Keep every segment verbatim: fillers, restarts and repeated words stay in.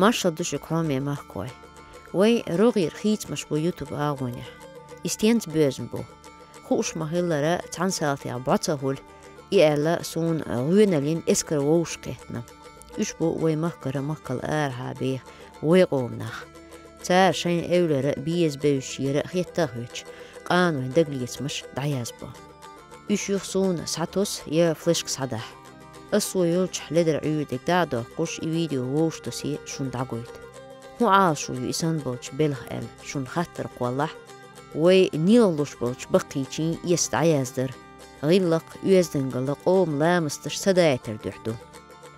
Маршал ду шуьга, хьоме махкахой. Вай рогӀера хийцамаш бу YouTube агӀонехь. И стенца боьзна бу? Хууш ма-хиллара, цхьана салтех бӀо ца хуьлу, и аьлла, суна гӀоьналлин эскар вовшахкхетна. Уьш бу вай махкара махкал арахьа беха вай къоман нах. Цара шайна эвлара беза бевзачуьра хетта а хеташ, къанойн дагалецамаш дӀаязбо. Уьш юха суна схьатосу я флешка схьадахьа. Ас со йолчохь ледара Ӏуьйре дерг дӀа а доккхуш, и видео вовшахтосий шуна дӀагойта. ХӀун Ӏалашо ю и санна болчу белхан аьлла шуна хаттар кхоллахь, вай нийлхалуш болчу баккхийчийн эса дӀаяздар, гӀиллакх, оьздангалла, къоман ламасташ ца дайтар дуьхьа ду.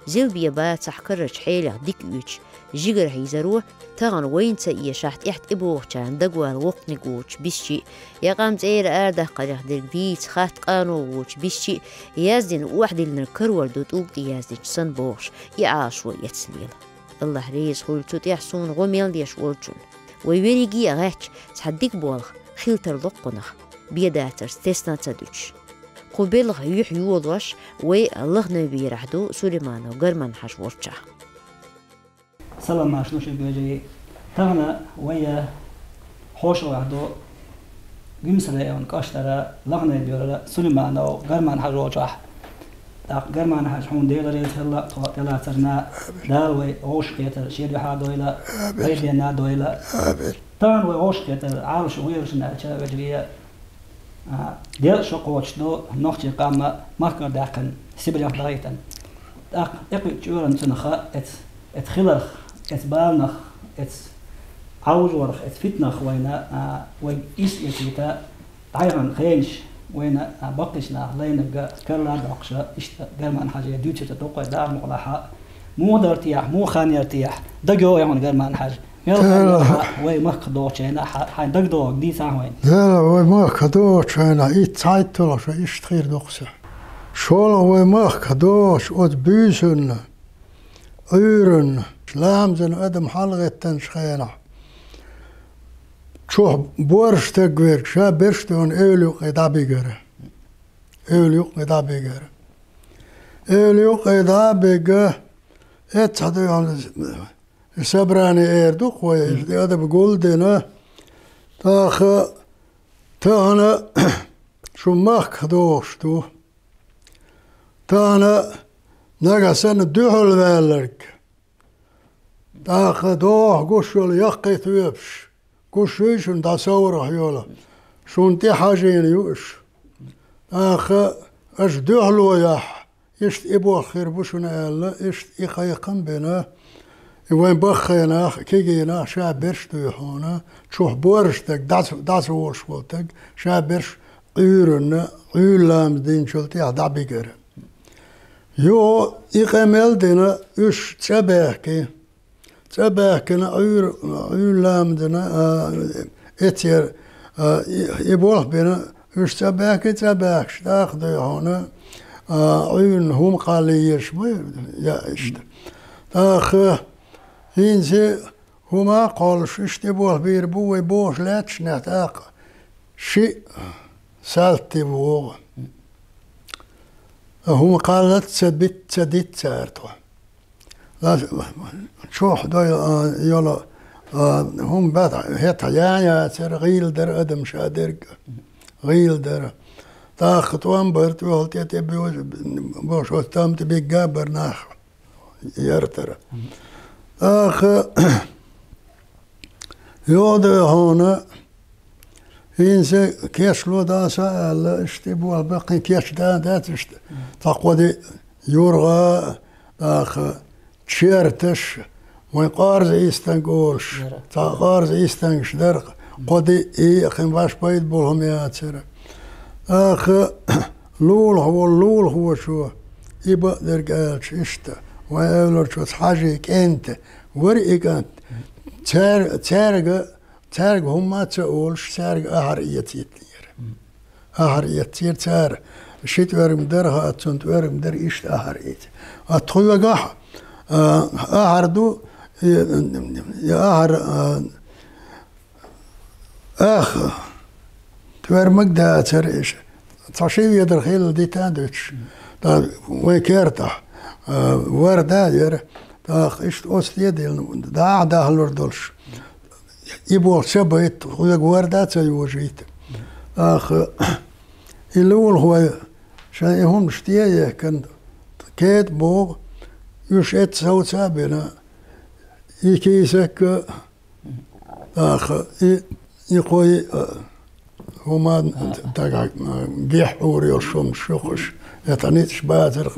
Зилбе бан цхьа карарчу хьелех дика оьцуш, жигара хьийзаро, тахана вайна ца эшахь, тӀаьхьа тӀебогӀучарна дагавала воккханиг воцуш бисчи, я къам цӀера арадаккхарех дерг дийца хатта къано воцуш бисчи, яздина охьадиллинарг карор ду тӀулг тӀе яздинчу санна бохуш, и Ӏалашо эцна лела. АллахӀ реза хуьлда цу тӀехь суна гӀо мел деш волчунна. Вай верриге а гӀаьттича, цхьа дика болх хила тарло кхунах, бен дацарца тесна а ца дуьтуш. Кху белхан юьхь йолош вай Лахневберахь ду Сулейманов Гарман-Хьажа волчохь. Салам-маршалла ду шуьга, вежарий. Тахана вай хьошалгӀахь ду Гуьмсан районан кӀоштара Лахневберара Сулейманов Гарман-Хьажа волчохь. ТӀаккха, Гарман-Хьажа, хьуна Дела реза хуьлда тхо тӀелацарна, Дала вай вовшахкхетар шен дуьхьа а дойла, вайн денна а дойла. Амин. Тахана вай вовшахкхетар Ӏалашо хӀун яра шуна аьлча, вежарий, а, дезткъа шо кхочуш ду нохчийн къам махкара даьккхина, Сибрех дахийтина. ТӀаккха тӀекхуьучу чкъурана цунах, эц, эц хиларх, эц баланах, эц Ӏовжорах, эц фитнах вайна, а, вай ис эцийта, дӀаяхана хенаш вайна, а, баккхийчу наха лайнарг карла а доккхуш, иштта Гарман-Хьаже дуьйцуьйтур ду-кх вай, Дала мукъ лахь. Муха дара техьа, муха хан яра техьа, дагайогӀий хьуна, Гарман-Хьажа? Мел хан яра хьан вай махках догӀучу хенахь, хьан дагадогӀург дийцахьа вайна. Дела, вай махках догӀучу хенахь итт цхьайтта долуш итт хир ду-кх сан. ШолгӀа вай махках догӀуш оцу буьйсанна, Ӏуьйранна, ламазан адам хьалагӀеттанчу хенахь, чохь борша стаг верг ша берш а дуьйхьна эвла юккъе дӀабигара. Эвла юккъе дӀабигара. Эвла юккъе дӀабига, эццахь дуьйхьна собрание эр ду-кх вай, иза адам гулдина. ТӀаккха тахана шу махках догӀуш ду. Тахана нагахь санна дуьхьал ваьлларг. ТӀаккха дохьа гуш йолу яккхий тоьпаш, гуш юй шуна дӀасоврах йолу, шуна тӀе хьажийна ю уьш. ТӀаккха аша дуьхьало яхь, иштта и болх хир бу шуна аьлла, иштта и кхайкхам а бина, и вайн баккхий нах, кегий нах ша берш а дуьйхьна, чохь борша стаг, дӀас-, дӀасаволуш волу стаг, ша берш Ӏуьйранна, Ӏуьйра ламаз динчул тӀаьхьа дӀабигара. Юха и къамел а дина, уьш цӀа баьхки. ЦӀа баьхкина Ӏуьйра, Ӏуьйра ламазна, а, эцера, а, и, и болх бина, уьш цӀа баьхки, цӀа баьхкаш, тӀаккха дуьйхьна, а, Ӏуьйранна хӀума кхалла езаш ма яа иштта. ТӀаккха хӀинца хӀума а кхоллуш, иштта и болх бийр бу вай бохуш лаьтташехь, тӀаккха шиъ салтий вогӀу. ХӀума кхаллалц ца бит-, ца дита цара тхо. Лас-, чохь дой, а, йолу, а, хӀума бата, хӀетахь ян яцара, гӀийла дара адам ша дерг. ГӀийла дара. ТӀаккха тӀом бара, тӀехула тӀе, тӀе боьжа, бохуш, оцу тӀом тӀе бигга а бара нах. Яртара. ТӀаккха юха дуьйхьна, хӀинца кечло дан сан аьлла, иштта и болх бан, кхин кечдан дац иштта. Цхьа кхо-диъ юргӀа, тӀаккха черташ, вайн къорза истанг олуш, цхьа къорза истангаш дара, кхо-диъ и а кхин баш пайда болу хӀума яцара. ТӀаккха лулахь волу лулахочо, и бакъдерг аьлча иштта, вайн эвларчо Хьажий кӀентан вара и кӀант. Цаьр-, цаьрга, цаьрга хӀумма а ца олуш, цаьрга ахьар эцийтинера. Ахьар эццера цара. Ши тӀоьргам дара, хаа цунна тӀоьргам дара, иштта ахьар эци. А тхоьгахь, а, ахьар ду, и, и ахьар, а, ах, тӀоьрмаг дацара иша. Цхьа ши ведар хилла дита а дуьтуш. Ткъа вайн кертахь, а, варда а яра. ТӀаккха иштта оцу тӀе а диллина, дӀа а дахлур долуш. И болх ца байта, хьоьга ворда а ца йожийта. ТӀаккха и лулахой шайн и хӀуманаш тӀе а ехкина, кеда богӀу, уьш эцца совца а бина, и кийсакка, тӀаккха и, и кхо, и, а, хӀума, а, дагахь, а, гихь Ӏур йолуш хӀуманаш ю-кх уьш. Я тхан ницкъаш бацарх,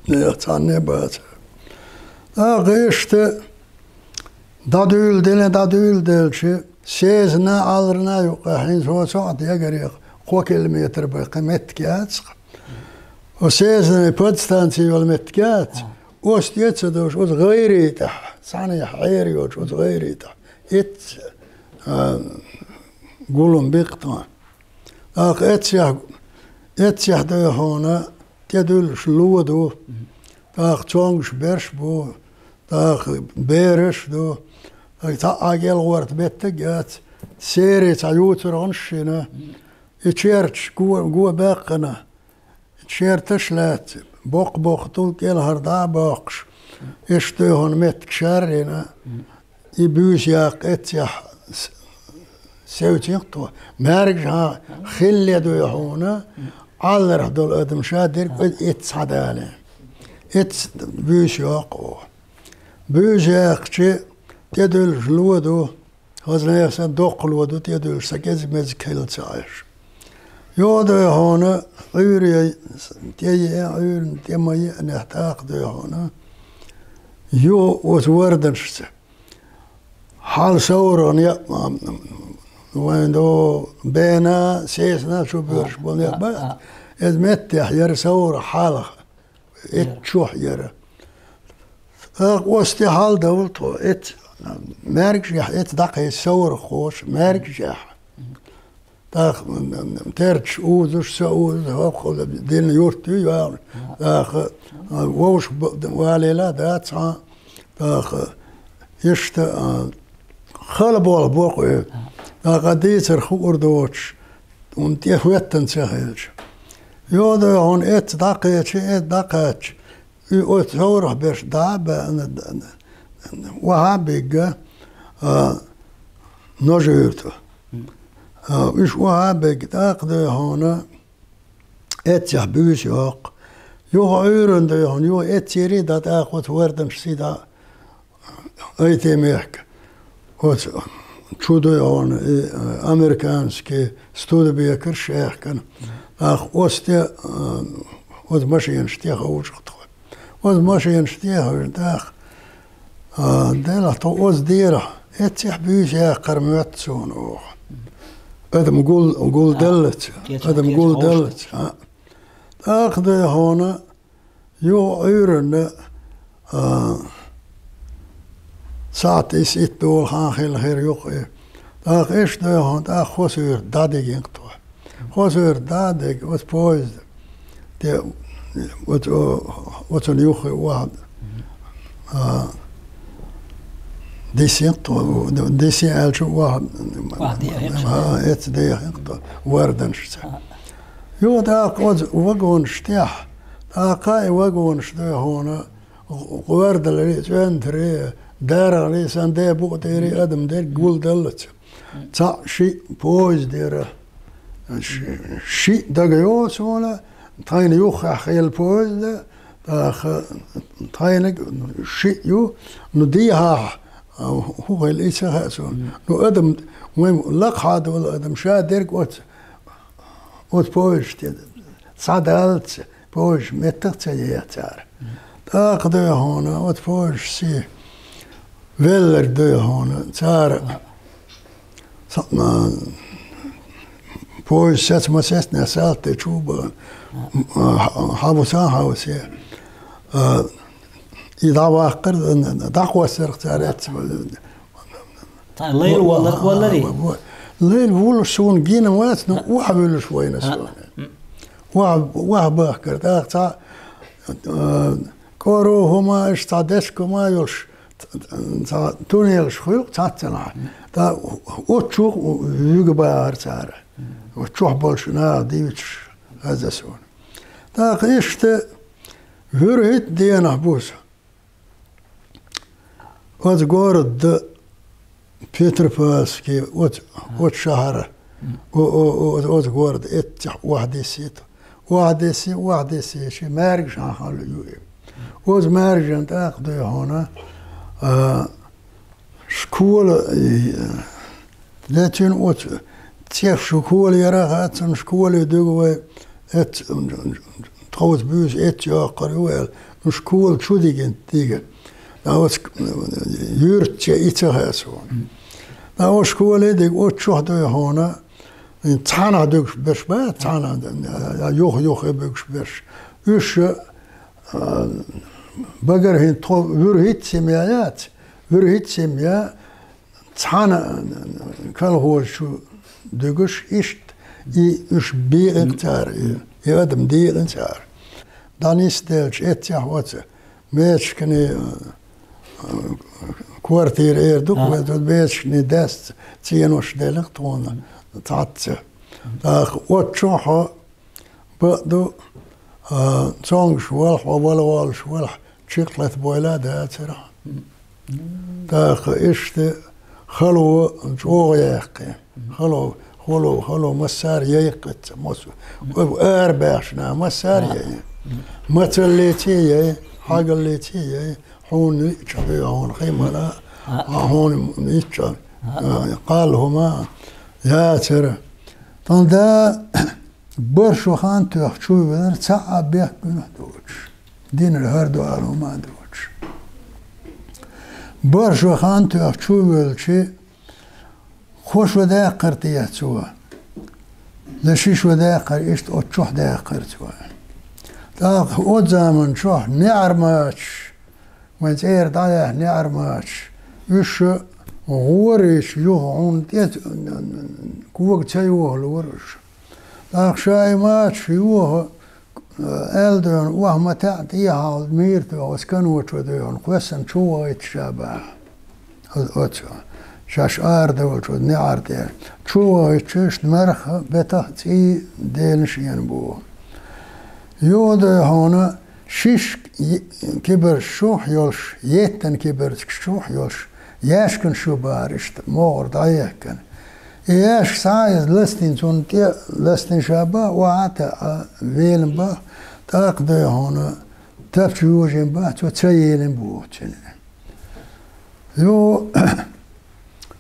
я цхьанне а бацара. ТӀаккха иштта дӀадуьйладелла, дӀадуьйладелча, Сезана, Алрана юккъехь, хӀинца хӀокху цхьа а дегӀарех кхо километр бен кхин меттиг яц-кх. Оцу Сезанан подстанци йолу меттиг яц. Оцу тӀе а ца долуш, оцу гӀайре тӀехь, цхьаьна хьера йоцуш, оцу гӀайре тӀехь. Эцца, а, гулам биккха тхан. ТӀаккха эццехь, эццехь дуй хьуна, тӀедуьллуш ло ду, тӀаккха цомгуш берш бу, тӀаккха бераш ду, тӀаккха цхьа а гӀелгӀорта меттиг а яц, серий цхьа юцургӀанаш йина, и черташ го, го баьккхина, черташ а лаьцна, боккха-боккха тул кӀелхьара дӀа а боккхуш, иштта дуй хьуна меттиг шарйина, и буьйса яккха эццехь с-, севцийна-кх тхо. МаьркӀажа хилале дуй хьуна, Ӏалларх долу адам ша дерг а эцца схьадалийна. Эцца буьйса йоккху оха. Буьйса яьккхича, тӀедуьллуш ло ду, хаза нехан санна доккха ло ду тӀедуьллуш, сан кӀезиг-мезиг хила ца Ӏеш. Юха дуй хьуна, Ӏуьйре тӀе еа, Ӏуьйранна тӀе ма еанехь, тӀаккха дуй хьуна, юха оцу ворданашца. Хьала соврагӀа некъ, вайн до Бена, Сезана чу боьрзуш болу некъ бац. Иза меттехь яра соврагӀа хьалха. Эцца чохь яра. ТӀаккха оцу тӀе хьаладовла тхо, эцца, маьркӀажехь эцца дӀакхечча соврагӀа кхочу, маьркӀажехь. ТӀаккха, м, м, терташ узуш, ца узуш, хӀокху дина юрт ю йоьалла. ТӀаккха, а, вовшах б-, валийла а дац хьан. ТӀаккха, иштта, а, хала болх бо-кх и. ТӀаккха дийцар хуур доцуш, хӀунда тӀе хӀоьттина ца хилча. Йо, дуй хьуна, эцца дӀакхечи, эцца дӀакхаьчча, и оцу соврагӀа берш дӀа а баьхна, д-, д-, охьа а бигна, а, Ножи-Юьртара. А, уьш охьа а бигна, тӀаккха дуй хьуна, эццехь буьйса йоккху. Юха Ӏуьйранна дуй хьуна, юха эццера а дӀа тӀаккха оцу ворданашца дӀа Айти-Мехка. Оцу чу дуй хьуна и, а, американский Студебекерш яьхкина. ТӀаккха оцу тӀе, а, оцу машенаш тӀе ховшу-кх тхо. Оцу машенаш тӀе а хевшина, тӀаккха, а, делахь тхо оцу дера, эццехь буьйса яккхар моьтту суна оха. Адам гул-, гулдаллалц, а, кечам, адам кечам гулдаллалц, а. ТӀаккха дуй хьуна, юха Ӏуьйранна, а, сахьт исс-итт долу хан хилла хир ю-кх и. ТӀаккха иштта дуй хьуна, тӀаккха Хосуьйрта дӀадигина-кх тхо. Хосуьйрта дӀа а дигна, оцу поезда тӀе, оцу, оцунна юххе охьа, а, диссина-кх тхо, диссина аьлча охьа, охьа дехина-кх, а, эцца дехина-кх тхо, ворданашца. А. Юха тӀаккха оцу вагонаш тӀехь, тӀаккха и вагонаш дуй хьуна, гӀоьрдаларий, цӀоьнтарий, даргӀарий, сан де букъа тӀерий адам дерг гулдаллалц. Цхьаъ шиъ поезд яра. Ш-, шиъ дага йо суна, тхайна юххехь хилла поезд, тӀаккха тхайниг шиъ ю, ну, дехьахь, а, хӀун хилла и ца хаьа суна. Ну, адам, вайн лакхахьа долу адам, ша дерг оцу, оцу поезд тӀе схьадаллалц. Поезд меттах ца еха цара. ТӀаккха дуй хьуна, оцу поезд сий велларг дуй хьуна, цара са-, ма-, поезд саца ма сецнехь, салт де чу а бахана, м-, а, хьа-, хьавусан хьавусе. А, и дӀаваккхар, дӀакхоссарх цара эцна. Тхан лайла волларх волларий? Лайла вуллуш суна гина вац, ну, охьавуьллуш вайна суна. Охьа, охьабахкар, тӀаккха цхьа, а, кӀоро хӀума, иштта цхьа дечка хӀума йолуш, цхьа туннелаш хуьлу-кх цхьаццанхьа. Та оцу чу вуьга бахара цара. Оцу чохь болчу наха дийцуш хезна суна. ТӀаккха иштта вуьрхӀитта денахь бу со. Оцу город Петропавловский, оцу, оцу шахьара, о, о, о, оцу город эццехь охьадиссийта. Охьадисси, охьадисси, ши маьргашхьан хьалла ю и. Оцу маьргашна тӀаккха дуй хьуна, а, школа, и, лецина оцу, цӀе школа яра, хаццана школе дуьгу вай, эц-, тховца буьйса эццехь йоккхур ю аьлла, ну, школа чу дигина дига. Ткъа оцу юьртаче и ца хаьа суна. Ткъа оцу школе дига, оцу чохь дуй хьуна, цхьаьнах дуьгуш берш бац, цхьаьнах, юха-юха буьгуш берш. Уьш, а, багара хӀинца тхо вуьрхӀитта семья яц, вуьрхӀитта семья цхьана колхоза чу дуьгуш, иштта и уьш бийкъина цара, и, и адам дийкъина цара. ДӀанисделча эццехь оцу Мечкани, а, квартира эр ду, а, вай ду Мечкани дас цӀенош делла тхуна цхьацца. ТӀаккха оцу чохь бакъ ду, а, цомгуш валахь, вала волуш валахь, чекхлата бойла дацара. ТӀаккха иштта хало чӀогӀа яьккхи. Хало, хало, хало массара яйккхаца, мосу. Арабаьхча нах массара яй. Мацаллеций яй, хьагаллеций яй, хьуна лиъча дуй хьуна хи мала, а, хьуна ичча, а, кхалла хӀума яцара. Тхуна да бархӀ шо хан тоьхна чу вевлира, цхьа а бехк гуьнахь доцуш, динара хӀара ду ала хӀума а доцуш. БархӀ шо хан тоьхна чу вевлчи, кхо шо даьккхира техьа цо, я ши шо даьккхира, иштта оцу чохь даьккхира цо. ТӀаккха оцу заман чохь неӀармачаш, вайн цӀера дӀаяьхьа неӀармачаш, уьш гӀорийча юха хьуна тӀе кога ца йохалора уьш. ТӀаккха ша и мачаш юха, аьлла дуй хьуна, охьа ма таьӀа тӀехьа мийра тоьхна, оцу каночо дуй хьуна, кхоьссина чу вахийта ша баха. Оцу, шаьш арадовлучу неӀар тӀера. Чу вахийтича, иштта марха, бетах а цӀий делла шена боху. Юха дуй хьуна, шишка кибарш чохь йолуш, еттан кибарчкаш чохь йолуш, яьшкан шу бахара иштта, могӀара дӀаехкана. И яьшка схьа а иза ластийна, цунна тӀе ластийна ша баха, охьа а таьӀа велина баха, тӀаккха дуй хьуна, тапча йожийна баха, цо ца елина боху цуьнан. Юха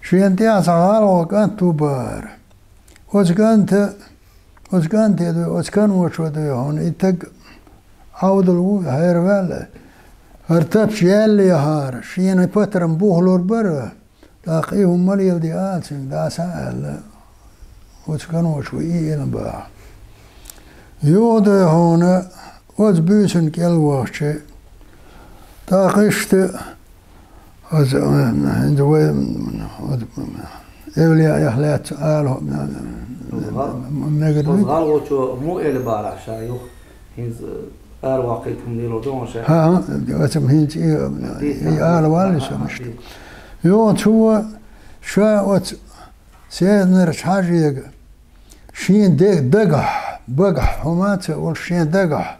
шена тӀехь цхьа гӀалгӀа кӀант ву бахара. Оцу кӀанта, оцу кӀанте дуй, оцу каночо дуй хьуна, и таг Ӏовдал ву, хьераваьлла. ХӀара тапча яьлла яхьара, шена патарам бухалур бара, тӀаккха и хӀума ма леладе ала цуьнга, дӀаса а аьлла, оцу каночо и ила баха. Юха дуй хьуна, оцу буьйсанна кӀел вахча, тӀаккха иштта, оцу, хӀинца вай, оцу эвлияэх лаьцна ала, мегар Оцу ду. ГӀалгӀочо муха эли бара ша юха, хӀинца араваккхийта хӀума лело ду ша? ХӀан, оцу хӀинца и, и ала валли со мишта. Юха цо ша оцу Сезнарчу Хьажега шен де-, дагахь, багахь, хӀума а ца олуш, шен дагахь: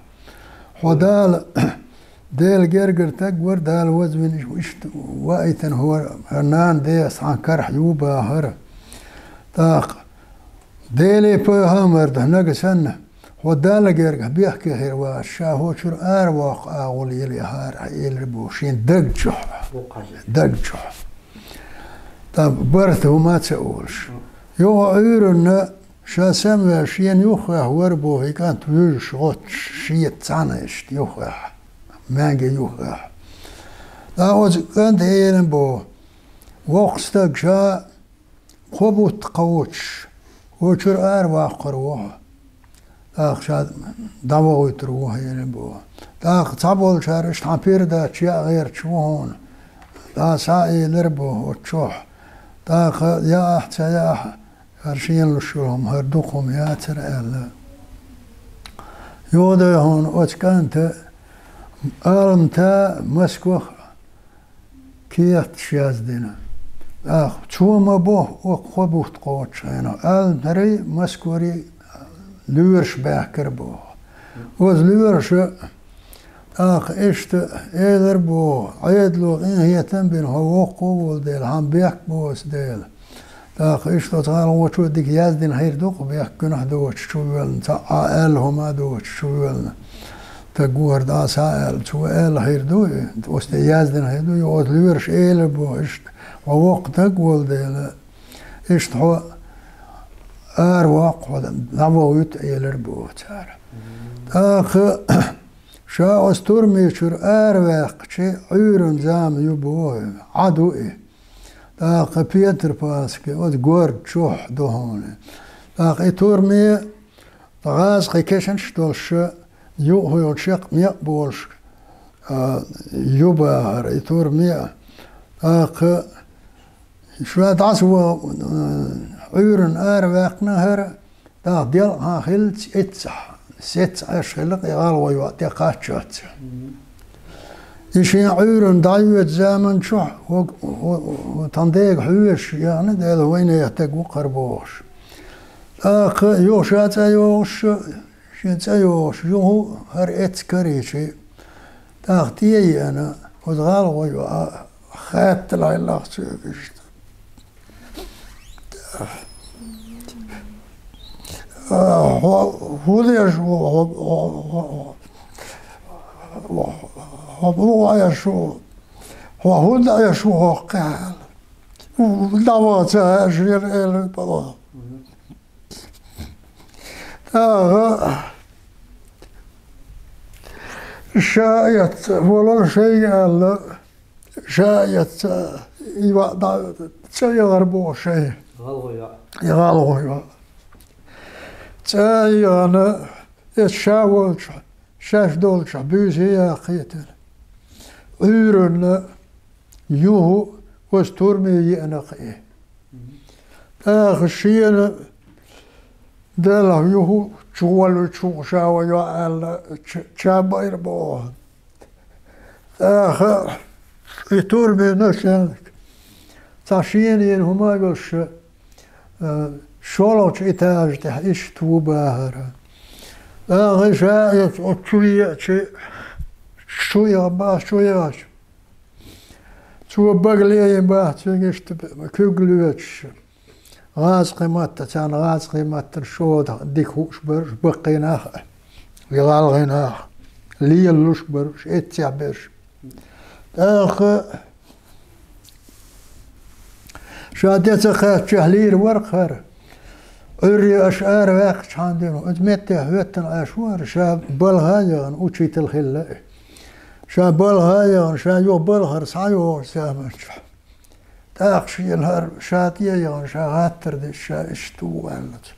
«Хьо Дала, Делан гергара таг вара, Дала вазвина иштта ваийтина хӀора, хӀара нана деха цхьана карахь ю бахара. ТӀаккха Деле пайхамар дан нага санна, хьо Далла гергахь бехке хир вац, ша хӀокхуьра аравоккху агӀо лелаяхьара», — элира боху шен даг чохь. Даг чохь. Ткъа барт хӀума а ца олуш. Юха Ӏуьйранна ша самаваьлла шена юххехь вара боху и кӀант вуьжуш, гӀоттуш, шеца цхьаьна иштта юххехь, маьнге юххехь. Ткъа оцу кӀанте элира боху: «Воккха стаг, ша кхо бутт кхочуш, хӀокхуьра араваккхур ву хьо. ТӀаккха ша дӀавахуьйтур ву хьо», — элира боху. ТӀаккха цхьаболчара: «Иштта хьан пирдача яа гӀерташ ву хьуна. ДӀа схьа а элира боху оцу чохь. ТӀаккха яахь а, ца яахь а, хӀара шена луш йолу хӀума хӀара дукха хӀума яцара», — аьлла. Юха дуй хьуна оцу кӀанта Алмата, Москвах кехаташ яздина. ТӀаккха цо ма бо, оцу кхо бутт кхочучу хенахь, Алматарий, Москварий лоьраш баьхкира боху. Оцу лоьраша ТӀаккха иштта элар боху, Ӏедало къинхетам бина, хьо воккха а волу дела, хьан бехк боцу дела. ТӀаккха иштта оцу гӀалгӀочо дика яздина хир ду-кх, бехк гуьнахь доцуш чу воьллина, цхьа а аьлла хӀума а доцуш чу воьллина. Стаг гохар дӀа а схьа а аьлла, цо аьлла хир ду и, оцу тӀе яздина хир ду и, оцу лоьраша элар боху иштта, хьо воккха стаг волу дела, иштта хьо ара воккху, хьо дӀавохуьйту элар боху цара. ТӀаккха ша оцу турме чуьра ара ваьккхича, Ӏуьйранна зама ю боху, Ӏа ду и. ТӀаккха Петропавловске, оцу горда чохь ду хьуна. ТӀаккха и турме гӀазкхийн кешнаш долуш, юххехула чекх некъ болуш, а, ю бахара и турме. ТӀаккха ша дӀасаваха, а, Ӏуьйранна ара ваьккхина хӀара, тӀаккха делкъахьа хилча, эццахь, сеццахь Ӏаш хилла-кх и гӀалгӀа йоӀ тӀе кхаччалц. И шен Ӏуьйранна дӀайоьду заман чохь, хӀо-, хӀо-, хӀо-, тхан дега хьоьжуш яхна, Дела вайнехан стаг ву-кх хӀара бохуш. ТӀаккха юха ша цӀа йогӀуш, шен цӀа йогӀуш, юха хӀара эцца карийча, тӀаккха тӀе а еана, оцу гӀалгӀа йоӀа хаьттина хиллакх цуьнга иштта. Хьо хӀун деш ву, хьо, хьо, хьо, хьо, хьо муха Ӏеш ву? Хьо хӀунда Ӏеш ву хӀокху кхаьхьа? ДӀаваха ца хаьа шена, элира Пала. ТӀаккха ша эцна, волал шайга аьлла, ша эцна, и ваӀда цӀа яхар боху шайн. ГӀалгӀа йоӀ. И гӀалгӀа йоӀ. ЦӀа а яхана, эцна ша волчохь, шаьш долчохь буьйса а яккхийтина. Ӏуьйранна юха оцу турме еана-кх и. ТӀаккха шена делахь юха чуволлучу ша ван йоӀ аьлла, ч-, чам байра боху. ТӀаккха и турме начальник цхьа шена йина хӀума а йолуш, а, шолгӀачу этажа тӀехь иштта ву бахара. ТӀаккха ша оцу чу еача, чу яха бац, чу яхача. Цо бага леийна бац цуьнга иштта куьг лоьцуш. ГӀазкхийн матта, царна гӀазкхийн маттана шода дика хууш бараш, баккхий нах а, и гӀалгӀай нах а, лелалуш бараш, эццехь берш. ТӀаккха ша тӀе ца кхаьччехь лийр вара-кх хӀара. Ӏуьйре аша ара ваьккхичхьана дуьйна, оцу метте хӀоьттина Ӏаш вара, ша балха а яхана, учитель хилла и. Ша балха а яхана, ша юха балхара схьайогӀучу заманчохь. ТӀаккха шена хӀара ша тӀе а яхана, ша гӀаттар деш, ша иштта ву аьлла цо.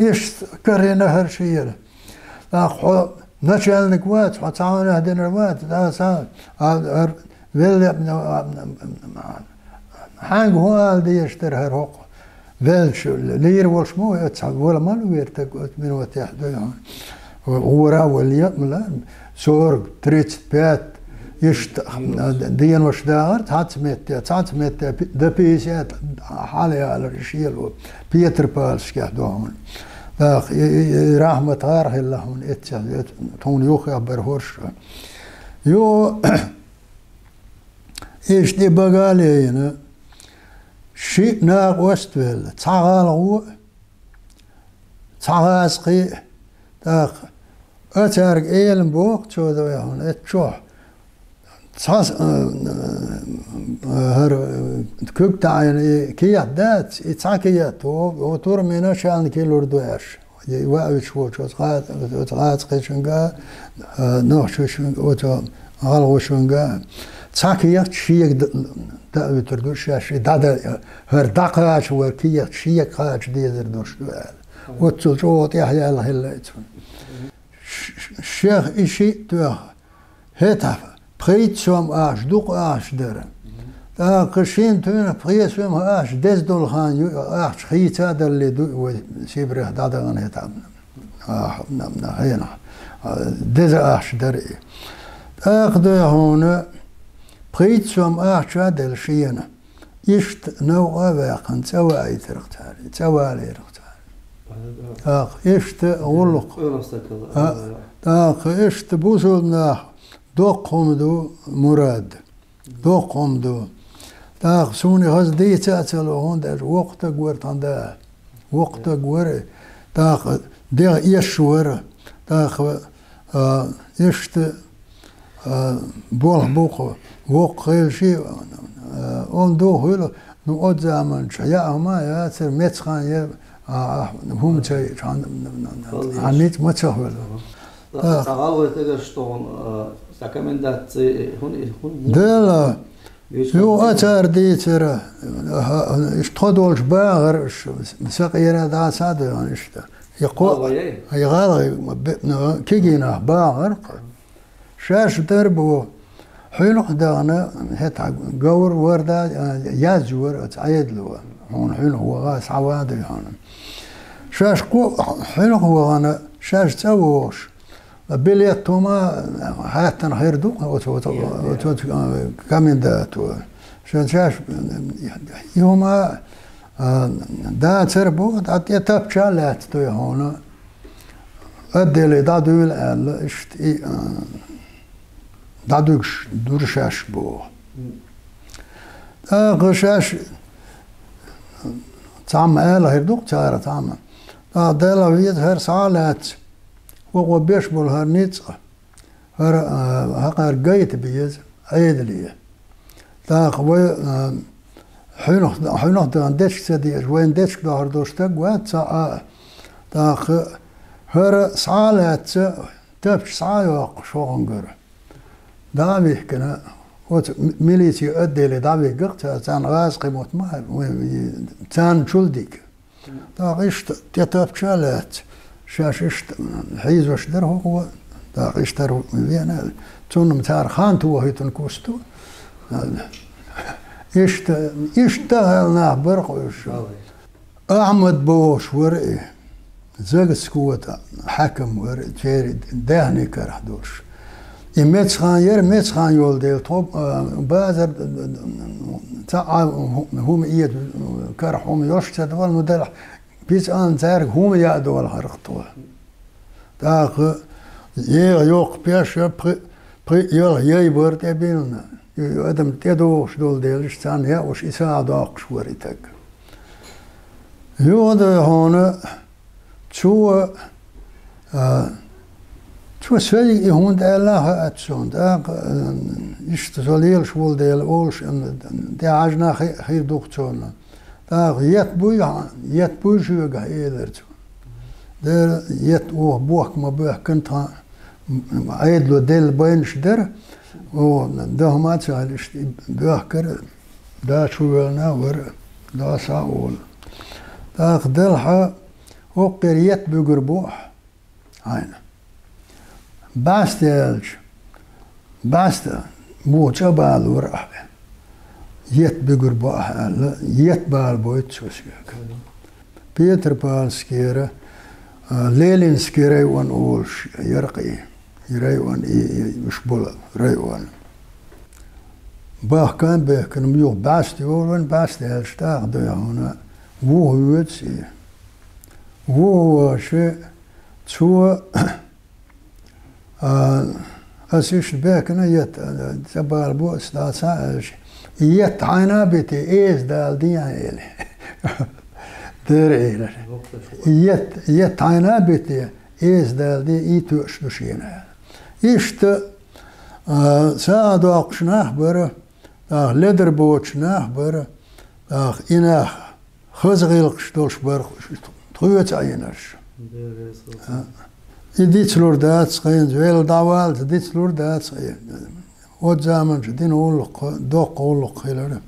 Иштта карийна хӀара шена. ТӀаккха хьо начальник вац, хьо цхьа хӀума динарг вац, аса, а, хӀара велла, а, хьаьнга хӀун ала дезаш дара хӀара хӀокху? Веллачу лийр волуш ма ву, оцу цхьа вала ма ву вера стаг оцу минотехь дуй хьуна. ГӀора а вала, ма лаьа, сорок, тридцать пять, иштта, денош дахар цхьацца метте, цхьацца метте пи-, до пятьдесят хьалаялар и шело, Петропавловскехь ду хьуна. ТӀаккха и, и, и Рахьмат гӀар хилла хьуна эццехь, тхуна юххехь бара хӀорш. Юха Иштта и бага а леийна, шиъ накъост а велла, цхьа гӀалгӀо а, цхьа гӀазкхи а, тӀаккха а цаьрга элам боху цо дуй хьуна, эццахь чохь. Цхьа с-, а, а, хӀара, а, куьг таӀийна и кехат дац, и цхьа кехат, о, о, турмина начальнике лур ду аьлла. И ваьуьйтуш волчу оцу гӀа-, оцу гӀазкхичуьнга, а, нохчочуьнга, оцу гӀалгӀочуьнга цхьа кехат шега д-, даийтур ду шаьш, и дӀада-, хӀара дӀакхача вара кехат шега кхача дезар долуш ду аьлла. Оццул чӀогӀа тӀехь яьлла хилла и цунна. Ш-, ш-, шех и шиъ тоьхна, хӀетахь пхийтта сом ахча, дукха ахча дара. ТӀаккха шина туьнах пхи сом ахча деза долу хан ю, ахча хийца а далале ду вай Сибрех дӀадахана хӀетахь. А, м-, м-, хенахь. А, деза ахча дара и. ТӀаккха дуй хьуна пхийтта сом ахча а делла шена. Иштта новкъа а ваьккхина, цӀа ваийтарх цара, цӀа валийрах цара. ТӀаккха иштта гӀуллакх. А, тӀаккха иштта бусулба нах Доккха хӀума ду, Мурад. Доккха хӀума ду. ТӀаккха суна хаза дийца а ца ло, хӀунда аьлча воккха стаг вара тхан да. Воккха стаг вара. ТӀаккха дегӀ эш вара. ТӀаккха, а, иштта, а, болх бу-кх, воккха хилча, а, он ду хуьлу, ну, оцу заманчохь яа хӀума а яцара, меца хан яра, а, а, хӀума ца йиъча, хьан-, хьан ницкъ ма ца хуьлу. Ца гӀалгӀай стагаш тхуна, а, ца комендаци, хӀун, хӀун, хӀун? Дела, вича ю хӀун? А цара дийцара, а, иштта тхо долчу багӀар, ш-, сакъера дӀа ца а доьгӀна иштта. И кхо-, ГӀалгӀай? И гӀалгӀай, бе-, ну, кегий нах багӀар-кх. Шаьш дара боху, хьуьнах а дахана, хӀетахь говр вара да, а, язйора оцу Ӏедало, хьуна хьуьнах ваха схьаваха дуй хьуна. Шаьш кхо-, хьуьнах вахана, шаьш цӀа вогӀуш, билет хӀума хьаьттина хир ду-кх оцу, оцу, оцу, оцу, а, комендато. Шен шаьш, и хӀума, а, дацара боху, ткъа тӀе тапча а лаьцна дуй хьуна. Отделе дӀадуьйла аьлла, иштта и, а, дӀадуьгуш дура шаьш боху. ТӀаккха шаьш цхьамма ала хир ду-кх цара цхьамма. ТӀаккха Далла веза хӀара схьа а лаьцна, хӀокхо беш болу хӀара ницкъ, хӀара, а, хьакъар гайта беза Ӏедале. ТӀаккха вай, а, хьуьнах, хьуьнах дан дечка ца дезаш, вайна дечка дохьур долу стаг вац цхьа а. ТӀаккха хӀара схьа а лаьцна, тапча схьа а йоккхуш хӀокхунгара. ДӀа а вихкина, оцу м-, милицин отделе дӀавигга-кх цара, царна гӀазкхи мотт ма хаьа, вай, вай, царна чул диг. ТӀаккха иштта тӀе тапча а лаьцна, шаьш иштта хьийзош дара хӀокхо, тӀаккха иштта хӀара веана, цунна-м цара хан тохийтина куста ду. Иштта, иштта хьал нах бара-кх уьш. Ахьмад бохуш вара и, Загскота хьаькам вара, церан даьхни карахь долуш. И меца хан яра, меца хан йолу дела, тхо, а, базар, цхьа а хӀу-, хӀума эца, карахь хӀума йолуш ца довла, ну делахь, пицан цаьрга хӀума яа долахьара-кх тхо. ТӀаккха еха йоккха пеш а, пхи-, пхи а ялх яй бара тӀебиллина. И адам тӀедогӀуш долу дела, иштта царна яа уьш, и сагӀа доккхуш вара и стаг. Юха а дуй хьуна, цо, а, цо сайга и хӀунда аьлла а хаьа цунна, тӀаккха, а, иштта со лелаш волу дела олуш, а, тӀехьажна хи-, хир ду-кх цунна. ТӀаккха етт буй, етт буй шуьга, элира цо. Дера, етт оха бохка ма боьхкина тхан, Ӏедало делла байнаш дара, оха даха ма ца хилла, иштта и боьхкара, да чу воьллина а вара, да схьа а волу. ТӀаккха делахь, хӀокхуьнгара етт буьгур бу ахь хьайна. БӀаьста яьлча, бӀаьста, муха цӀа балора ахь. Етт буьгур бу ахь аьлла, етт бала бойту цо соьга. Петропавловскера, а, Ленинский район олуш яра-кх и, и район, и, и, уьш болу район. Бахкан а бехкана, юха бӀаьста йолу вайн, бӀаьста яьлча тӀаккха дуй хьуна, вуха воьду и. Вуха вахча, цо, а, ас иштта бехкана етт, а, цӀа бала бу ас, дӀа ца аьлча, и етт хьайна а битий, эца дала дехьа, элира. Дера элира. И етт, етт хьайна а битий, эца дала де, и тоьуш ду шена, аьлла. Иштта, а, сагӀа доккхуш нах бара, тӀаккха ледар боцуш нах бара, тӀаккха и нах хаза гӀиллакхаш долуш бара тхоьца Ӏийнарш. А, и дицлур дац хӀинца, велла дӀаваллалц дицлур дац хӀинца. Оцу заманчохь дина гӀуллакх, доккха гӀуллакх хилира.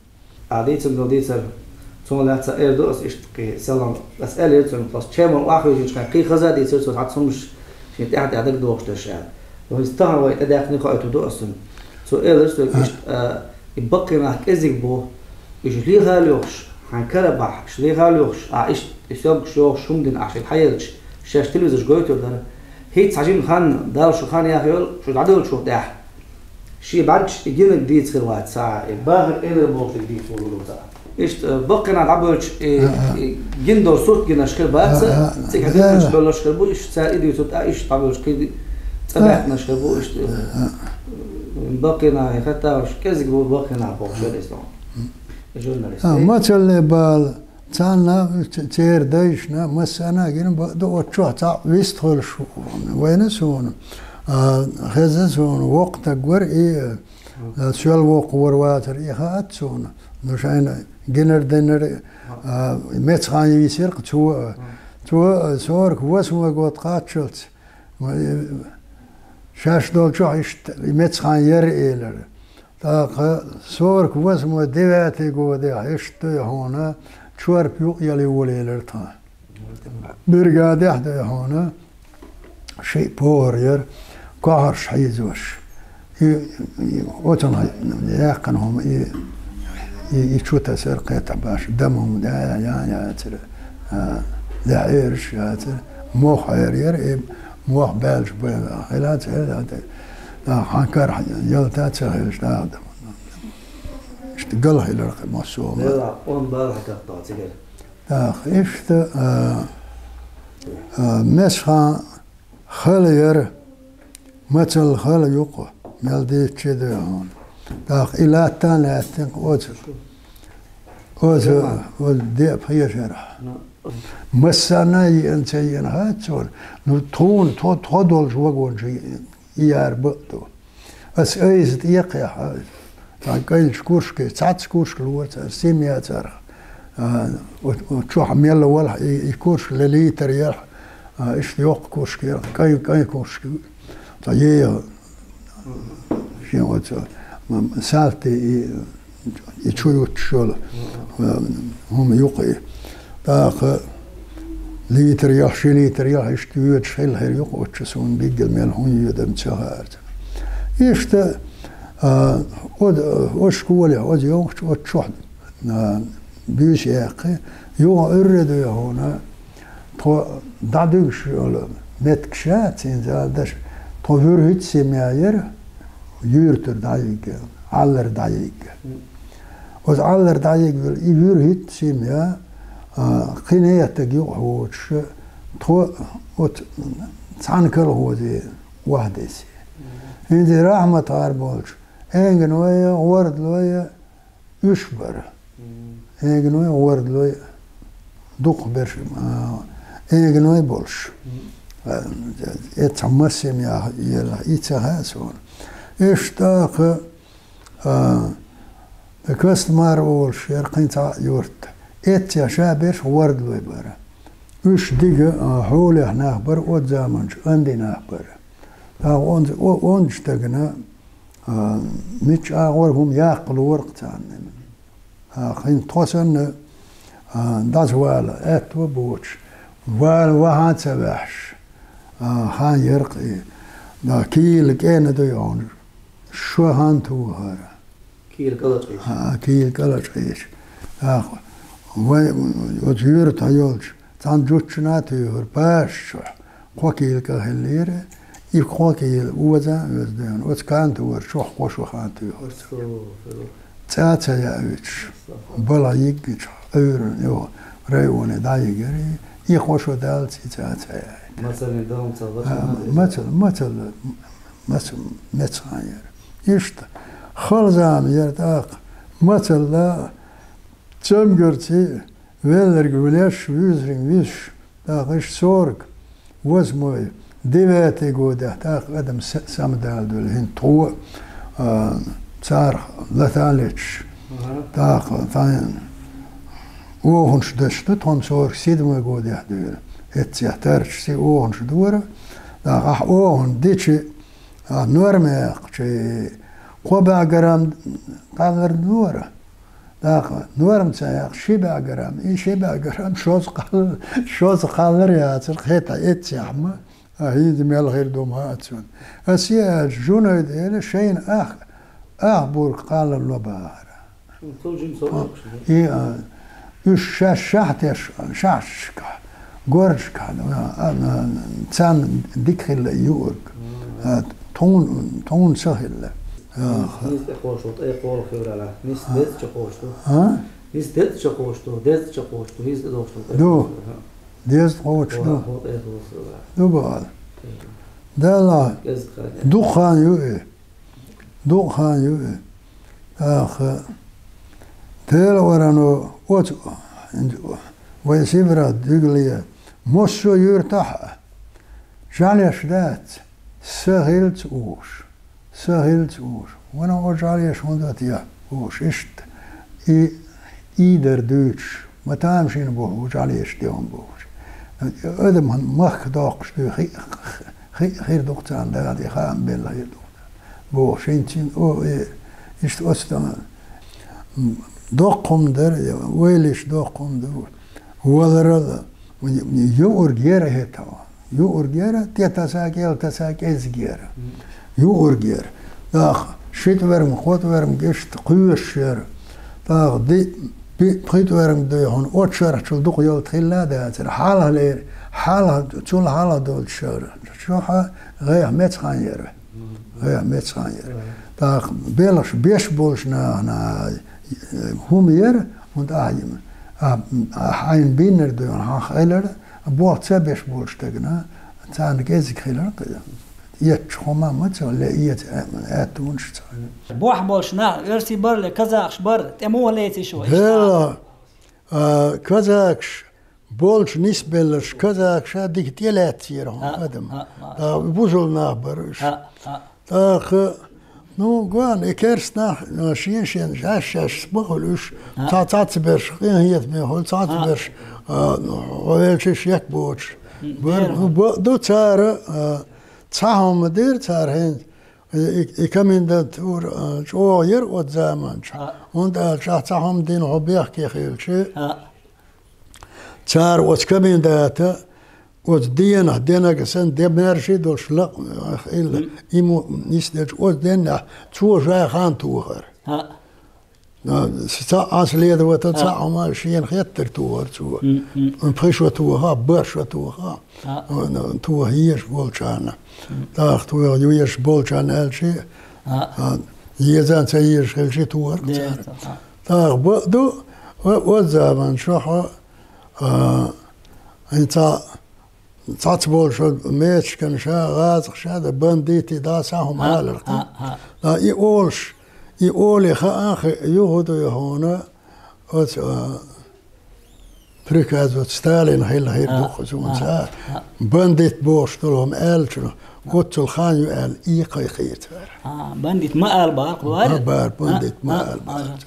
Ахь дийцина долу дийцар, цунах лаьцна эр ду ас иштта кхин салам. Ас аьллера цунна, ас чемал охьахевшинчу хенахь кхин хаза а дийцира цо, цхьа цхьаммаш шен тӀаьхьа-тӀаьхьа дагадогӀуш дерш аьлла. Но иза тахана вай тӀедаккхина хоуьйтур ду ас цунна. Цо элира соьга иштта, а, и баккхий нах кӀезиг бу, уьш леха а лоьхуш, хьайн кара бахь, уьш леха а лоьхуш, ахь иштта и съёмкаш йохуш хӀума дина ахь шиъ хьаелча, шаьш телевизорш гойтур дара. ХӀинца хьан жима хан, Далла шу хан яха йолу, шу дӀадевллачул тӀаьхьа. Шен бӀаьргаш и гинарг дийца хир вац цхьа а, и бахар элира бохург дийца волур ву цхьа а. Иштта, э, баккхий нах дӀабевлча, и, и гина долу сурт гинарш хир бац, цигахь динарш бевлларш хир бу, иштта цара и дуьйцург а, иштта дӀабевлча кхин цӀа баьккхинарш хир бу, иштта. Бакъина, хаттаваш, кӀезиг бу бакъина бохуш вара иза. Журналист. А, мацалле бала, царна, ц-, церан дайшна, массарна а гина ба-, ду оццохь цхьаъ вистхуьлуш вайна суна. А, хезна суна, воккха стаг вара и, а, соьл воккха вара вацара, и хаьа суна. Ну, шайна гинар-динар, а, Мецхан йийсира-кх цо, а. Цо, а, сорок восьмой год кхаччалц, Ма, э, шаьш долчохь иштта и Мецхан яра элира. ТӀаккха сорок восьмой, девятый годехь иштта дуй хьуна, Чорпа юкъ яла йолаелира тхан. Бригадехь дуй хьуна, шиъ повар яра, кохарш хьийзош. И, и, оцунах яьккхина хӀума, и, и, и чу тасар кхетахь баш, дама хӀума да, я, я, яцара, а, да, Ӏераш яцара, мох Ӏер яра, и мох баьлча бан хилац, хилац, да, хьан карахь ялта ца хилаш, да, да. Иштта гал хилар кхин массо а. Делахь, он бала хьан тахта цигара. Так, иштта, а, а, Мецхан хала яра, мацалла хала ю-кх, мел дийцча а дуй хьуна. ТӀаккха и латта а лаьттина-кх оцу, оцу, оцу деа пхьешарахь. Массарна а йиъна ца йиъна хац суна, ну, тхуна, тхо, тхо долчу вагон чу йиъна, и яра бакъ ду. Ас айса тӀекхехьа, цхьана кӀайчу куршке, цхьацца куршка лора цара, семья царах. А, о-, о-, чохь мелла валахь, и, и куршка ле литр ялахь, а, иштта йоккха куршка ялахь, кӀайн, кӀайн куршка. Цхьа еха, шен оцу, м-, м-, салти и, и чу юттуш йолу, а, хӀума юкъа и. ТӀаккха литр ялахь, ши литр ялахь, иштта йоьдуш хилла хир ю-кх оцу чу, суна билггал мел хӀун йоьду-м ца хаьара. Иштта, а, оцу, оцу школехь, оцу йогӀучу, оцу чохь, а, буьйса яьккхи, юха Ӏуьйре дуй хьуна, тхо дӀадуьгуш йолу меттигаш яц, хӀинца ала даш, тхо вуьрхӀитта семья яра, юьртара дӀайигна, Ӏаллара дӀайигна. Оцу Ӏаллара дӀайигна йолу и вуьрхӀитта семья, а, кхин некъа стаг юкъахь воцуш, тхо оцу цхьана колхозе охьадесна. ХӀинца и Рахьмат-гӀар болчу, Энгиной, ГӀордалой, уьш бара. Энгиной, ГӀордалой, дукхахберш, а, Энгиной болуш. А, эцхьа массо а семья елла, и ца хаьа суна. Иштта тӀаккха, а, Костомар олуш яра кхин цхьа а юрт. Эццехь ша берш ГӀордалой бара. Уьш дика, а, хьолехь нах бара, оцу заманчу Анди нах бара. ТӀаккха онда-, о-, онда стагана А, мичча агӀор хӀума яккха лора-кх царна. А, хин тхо санна, а, дӀасавала аьтто боцуш, вала ваха а ца ваьхьаш, а, хан яра-кх и. Да, кийла кӀена дуй хьуна, шо хан тухара. Кийла кӀалачкъийча. А, кийла кӀалачкъийча. А, вай, оцу юьртахь йолчу цхьана зудчунна а туьйхира, пашачохь кхо кийла кӀа хиллера, и кхо кийла оза а оьзда йолу, оцу кантора чохь кхо шо хан туьйхира. ЦӀа а ца яуьйтуш, балха йиггича, Ӏуьйранна, йо, районе дӀайигира, и кхо шо даллалц и цӀа а ца яуьйту. Мацаллин дом ца лачкъа. А, мацалла, мацалла, маца-, меца хан яра. Иштта, хала зама яра тӀаккха, мацалла, цамгарций, велларг вилеш, вуьзриг висуш, тӀаккха иштта сорок восьмой, девятый годехь тӀаккха адам са-, самадала дуьллу, хӀинца тхо, а, царах лата а леташ. Ага. ТӀаккха тхайн оханаш даш ду, тхо-м сорок седьмой годехь дуьйлу. Эццехь тарча си оханаш дора. ТӀаккха ахь охана дичи, а, норма яьккхича, кхо бӀе грамм кхаллар дора. ТӀаккха норма ца яьккхича, ши бӀе грамм, и ши бӀе грамм шозза кхаллар, шозза кхаллар яцара, хета эццехь ма, а, хӀинца мел хир ду ма аьлла цунна. Ас и аьлча, Жунайда элира, шайна ах, ах бург кхаллар ло бахара. Цо жима сов йоккхуш ду. И, а, уьш шаьш шаьхьтеш, шаьхьтешкахь, горжашкахь, а, а, а, царна дика хилла юург. А, тхуна, тхуна ца хилла. А, низ тӀе кхочуш ду, тӀе кхолах хевралахь. Низ деза чу кхочуш ду. А? Низ деза чу кхочуш ду, деза чу кхочуш ду, низ тӀе дохуш ду, тӀе кхочуш ду. Ду. Деза кхочуш ду. Ду бахара. Далла. Дукха хан ю и. Дукха хан ю и. ТӀаккха Делаварано оцу вайн Сибрат дуьгали массо а юьртахь а жӀаьлеш дац, са хилца угӀуш, са хилца угӀуш. Ванах оцу жӀаьлеш хӀунда а теха угӀуш, иштта и, и дар дуьйцуш, ма тамашийна боху жӀаьлеш де хӀума бохуш. Адам махка доккхуш дуй, хи-, хи-, хир ду-кх царна Дала, и хаам белла хир ду-кх царна бохуш. ХӀинца, о, э, иштта оцу тӀа, м, доккха хӀума дара, вайлиш доккха хӀума ду. Валарал юург яра хӀета. Юург яра, тӀе таса, кӀел таса, кӀезиг яра. Юург яра. ТӀаккха ши тӀоьрмаг, кхо тӀоьрмаг иштта кхоьшуш яра. ТӀаккха ди-, пи-, пхи тӀоьрмаг дуй хьуна, оцу шарахьчул дукха ялта хилла а дацара. Хьалхалера, хьалха, цул хьалха долчу шарахь чохь а гӀайгӀа меца хан яра. ГӀайгӀа меца хан яра. ТӀаккха белхаш беш болчу нахана хӀума яра, хӀунда ахьа, ахьа, ахьа хьайна биннар дуй хьуна, хьан хилар, болх ца беш болчу дагана, царна кӀезиг хилар, эцча хӀума ма ца ле, эца аьттонаш ца. Бохь болуш нах, оьрсий бара ле, казахаш бара, тӀе муха леций шу? Делла, а, казахаш болчу нисбелларш, казахаша дика тӀелаьццера хьуна адам. А, а, а. А, бусул нах бара уьш. А, а. ТӀаккха, ну, гон, и керста нах, а, шен-шен, шаьш-шаьш ма хуьлу уьш. А. Цхьа цхьацберш, къинхетаме хуьлу, цхьацберш, а, ну, хьо велча шек боцуш. М, бер, дера. Ну, бакъду цара, а, цхьа хӀума дира цара хӀинца. И, и, и комендатура, а, чӀогӀа яра оцу заманчохь. А. ХӀунда аьлча цхьа хӀума дина хьо бехке хилча. А. Цара оцу комендата оцу денахь, денага санна, де маьрша долуш лакъ-, хилла, и мо нисделча оцу деннехь цо жай хан тохара. А. Цхьа а следователь, цхьа а хьума шена хеттара тохара цо. М, м. Пхи шо тоха, барх шо тоха. А. Тоха езаш болчарна. М. ТӀаккха тоха езаш болчарна аьлча, а, езан ца езаш хилча тохара цара. ТӀаккха бакъду, о-, оцу заманчохь, а, хӀинца цхьацца болчу мечкана ша, гӀазакх ша, да бандитий да, цхьа хӀума алар. Да, и олуш, и оле хаа хи-, юху дуй хьуна, оцу, а, приказ оцу Сталин хилла хир ду-кх зуна ца. Бандит бохуш долу хӀума аьллачунах, оццул хан ю аьлла, и кхайкхийта вара. А, бандит ма ала бара, ма бара, бандит ма ала бара.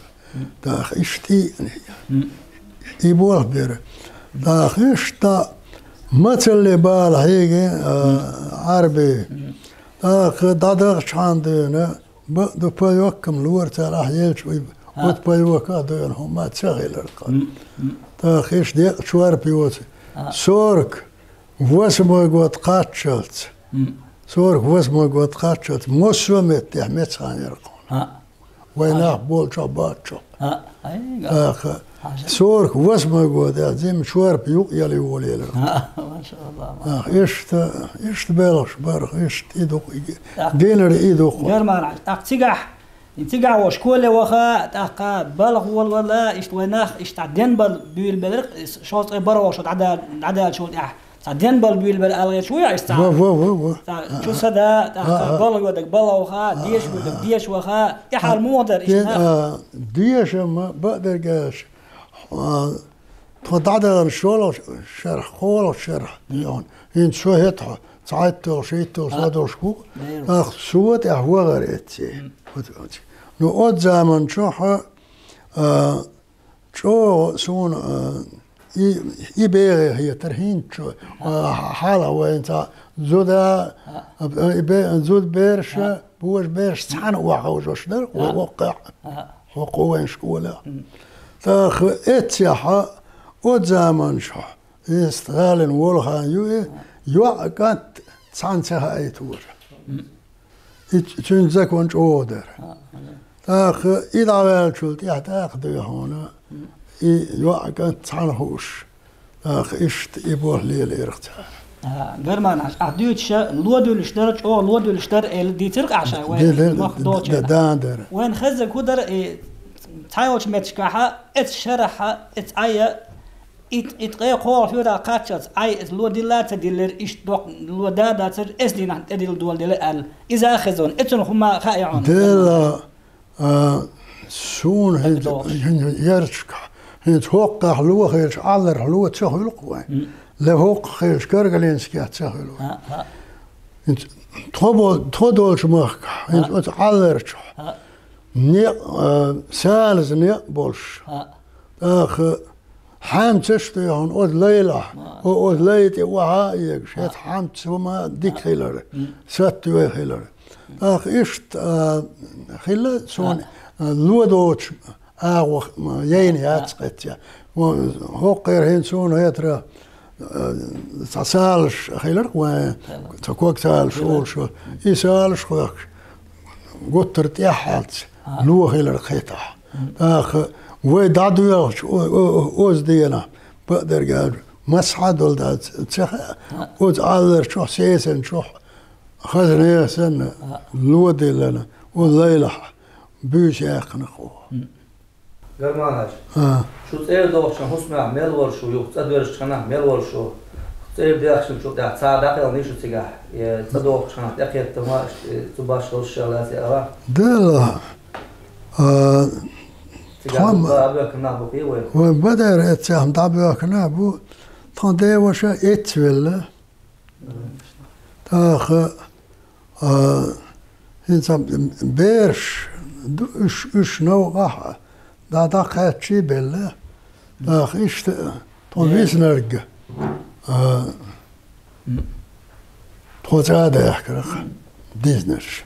ТӀаккха иштта и, и болх бира. ТӀаккха иштта мацалле бала хьеги, а, Ӏарби. ТӀаккха дӀадахча хьан дуьйна, бакъду паёккам лора цара ахь елча, уьй, оцу паёках дуьйна хӀума ца хилар-кх. ТӀаккха иштта декъа чорпа йоцу. Сорок восьмой год кхаччалц. Сорок восьмой год кхаччалц. Массо а меттехь меца хан яра-кх хьуна. Вайн нах болчохь бацчохь. А, айга. ТӀаккха сорок восьмой годехь зима чорпа юкъ яла йолаелира. А, машалла, машалла. ТӀаккха иштта, иштта белхаш бара, иштта и ду-кх, и генара и ду-кх. Герман, тӀаккха цигахь, и цигахь вай школе ваха, тӀаккха балха волавала, иштта вайн нах, иштта денбала буьйлабелира, шовзткъе бархӀо шо дӀада-, дӀадаьллачул тӀаьхьа. Цхьа денбала буьйлабелла аьлла гӀерташ вуй, иштта? Во, во, во, во. Цхьа чу са да, тӀаккха балха йодаг балха ваха, деша йодаг деша ваха, и хьал муха дара иштта? Ден-, а, дешам бакъдерг аьлча, а, тхо дӀадахана шолгӀа шарахь, кхоалгӀа шарахь, хӀинца шо хӀетахь, цхьайтталгӀа, шийтталгӀа шо долуш ву, тӀаккха со тӀехь вахара эццехь. Ну, оцу заманчохь, а, ЧӀогӀа суна, а, и, и бегӀе хетара хӀинца чу, а, хьалха вайн цхьа зуда, а, и бе-, зудабераш, божабераш цхьаьна охьаховшош дара, вай воккхахь, воккха вайн школехь. ТӀаккха эццехь, оцу заманчохь, и Сталин волу хан ю и, йоӀ а, кӀант а цхьаьна ца хаийтора. И ц-, цуьнан закон чӀогӀа дара. ТӀаккха и дӀаваьллачул тӀаьхьа тӀаккха дуй хьуна, и йоӀ а, кӀант а цхьаьна хууш, тӀаккха иштта и болх лелийра-кх цара. А, Герман-Хьаьжа, ахь дуьйцуш, ло дуьллуш дара, чӀогӀа ло дуьллуш дара, элира дийцира-кх ахь ша, вай мохк долчу. Дан дара. Вайн хеззарг хӀун дара, и цхьайолчу меттигашкахь, эцу шарахь, эцу Ӏай, Ит, ит къе кхоалгӀа хьоьра кхаччалц, Ӏай, эс ло дилла ца диллира, иштта доккха ло да дацара, эс дийнахь тӀедилла дола дела аьлла. Иза а хезна, эцунах хӀума хаьий хьуна? Делла, а, суна хӀинца, хӀинца ярчка, хӀинца хӀокхахь ло хилча, Ӏаларх ло ца хуьлу-кх вайн. М. Ле хӀокхахь хилча, Каргалинскехь ца хуьлу вайн. А, а. ХӀинца тхо бол-, тхо долчу махкахь, хӀинца оцу Ӏаларчохь. А. Некъ, а, салаза некъ болуш. А. ТӀаккха хьаьмцаш а ду хьуна оцу лайлахь, о-, оцу лай тӀе охьа а эгаш, хӀета хьаьмца хӀума дика хилар, саттой хилар. ТӀаккха иштта, а, хилла суна, а, ло доцучу агӀо, м, яйна яц кхетта. Вон, хӀокхуьра хӀинца суна хетара, а, цхьа салаш хиларх вайн, цхьа ког салаш олуш, и салаш хоьхкуш, гуттар тӀаьххьалц ло хилар кхетахь. ТӀаккха вай дӀадоьлхучу о-, о-, о-, оцу дийнахь, бакъдерг аьлча, массахьа долу дац ца хаьа, оцу Ӏаларчохь, сесанчохь, хазна санна, ло диллина, оцу лайлахь буьйса яьккхина-кх оха. Гарман-Хьаьжа, а, шу цӀера дохучу хӀусамехь мел вара шу, юха цӀа доьрзучу хенахь мел вара шу? ЦӀера дехча чу тӀехь цхьа а дӀакхелхиний шу цигахь, я цӀа дохучу хенахь тӀекхетта ма, э, цу башхаллаш шел лаьцна ала? Делла. А, цигахь тхо ма-, дукха а боьхкина нах бу-кх вай. Вай бадара эццехь дӀабоьхкина бу, тхан деваша эццавелла. ТӀаккха, а, хӀинца бераш ду, уьш, уьш новкъахь дӀа-, дӀакхаьччий белла. ТӀаккха иштта тхо виснарг, а, тхо цӀа а даьхкира-кх, дизнарш.